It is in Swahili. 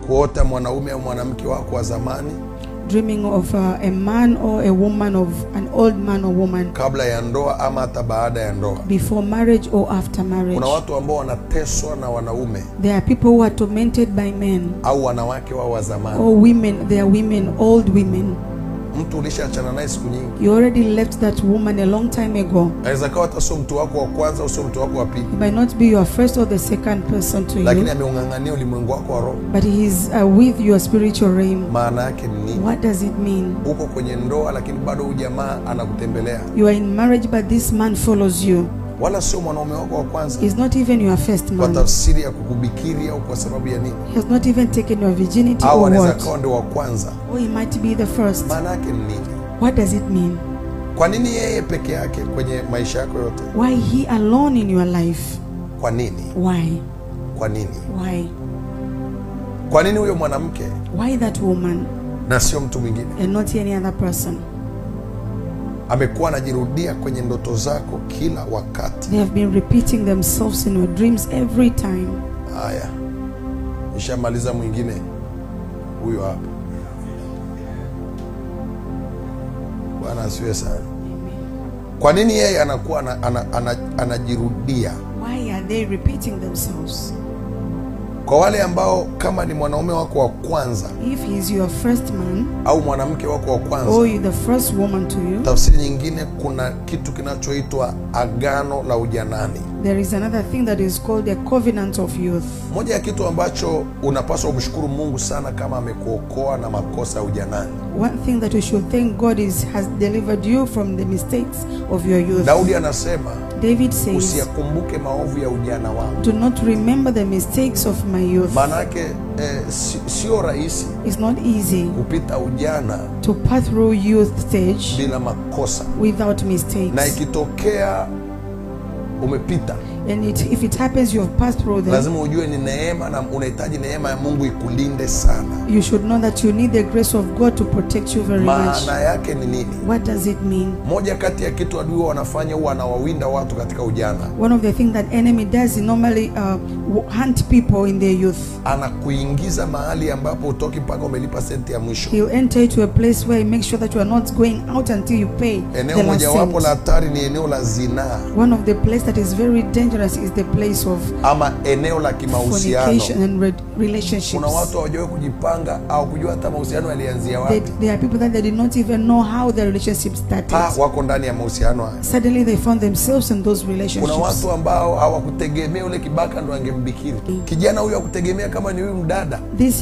Kuota mwanaume au mwanamke wako wa zamani. Dreaming of a man or a woman, of an old man or woman. Kabla ya ndoa ama hata baada ya ndoa. Before marriage or after marriage. Kuna watu ambao wanateswa na wanaume. There are people who are tormented by men. Au wanawake wao wa zamani. Or women, there are women, old women. Mtu ulishaachana naye siku nyingi. You already left that woman a long time ago. Inaweza kuwa hata sio mtu wako wa kwanza au sio mtu wako wa pili. He might not be your first or the second person to you. Lakini ameungangania ulimwengu wako wa roho. But he is with your spiritual realm. Maana yake ni nini? What does it mean? Uko kwenye ndoa lakini bado huyu jamaa anakutembelea. You are in marriage but this man follows you. Wala sio mwanaume wako wa kwanza. He's not even your first man. Kwa tafsiri ya kukubikiri au kwa sababu ya nini? He has not even taken your virginity or anaweza what? kuwa ndio wa kwanza. Or he might be the first. Maana yake ni nini? What does it mean? Kwa nini yeye peke yake kwenye maisha yako yote? Why he alone in your life? Kwa nini? Why? Kwa nini? Why? Kwa nini huyo mwanamke? Why that woman? Na sio mtu mwingine. And not any other person. Amekuwa anajirudia kwenye ndoto zako kila wakati. They have been repeating themselves in your dreams every time. Haya. Nishamaliza mwingine. Huyo hapa. Bwana asifiwe sana. Kwa nini yeye anakuwa anajirudia? Why are they repeating themselves? Kwa wale ambao kama ni mwanaume wako wa kwanza, if he is your first man, au mwanamke wako wa kwanza, or the first woman to you, tafsiri nyingine kuna kitu kinachoitwa agano la ujanani. There is another thing that is called the covenant of youth. Moja ya kitu ambacho unapaswa kumshukuru Mungu sana kama amekuokoa na makosa ya ujanani. One thing that you should thank God is has delivered you from the mistakes of your youth. Daudi anasema, David says, usiyakumbuke maovu ya ujana wangu. Do not remember the mistakes of my youth. Maana yake sio rahisi. It's not easy kupita ujana, to pass through youth stage bila makosa, without mistakes. Na ikitokea umepita, and if it happens you have passed through them, lazima ujue ni neema na unahitaji neema ya Mungu ikulinde sana. You should know that you need the grace of God to protect you very much. Maana yake ni nini? What does it mean? Moja kati ya kitu adui wanafanya huwa anawawinda watu katika ujana. One of the things that enemy does is normally hunt people in their youth. Anakuingiza mahali ambapo utoki mpaka umelipa senti ya mwisho. He'll enter into a place where he makes sure that you are not going out until you pay Eneo the last mojawapo cent. la hatari ni eneo la zinaa. One of the place that is very dangerous is the place of ama eneo la kimahusiano and relationships. Kuna watu hawajawahi kujipanga au kujua hata mahusiano yalianzia wapi. There are people that they did not even know how their relationship started. Wako ndani ya mahusiano haya. Suddenly they found themselves in those relationships. Kuna watu ambao hawakutegemea ule kibaka ndo angembikiri. Kijana huyu hakutegemea kama ni huyu mdada. This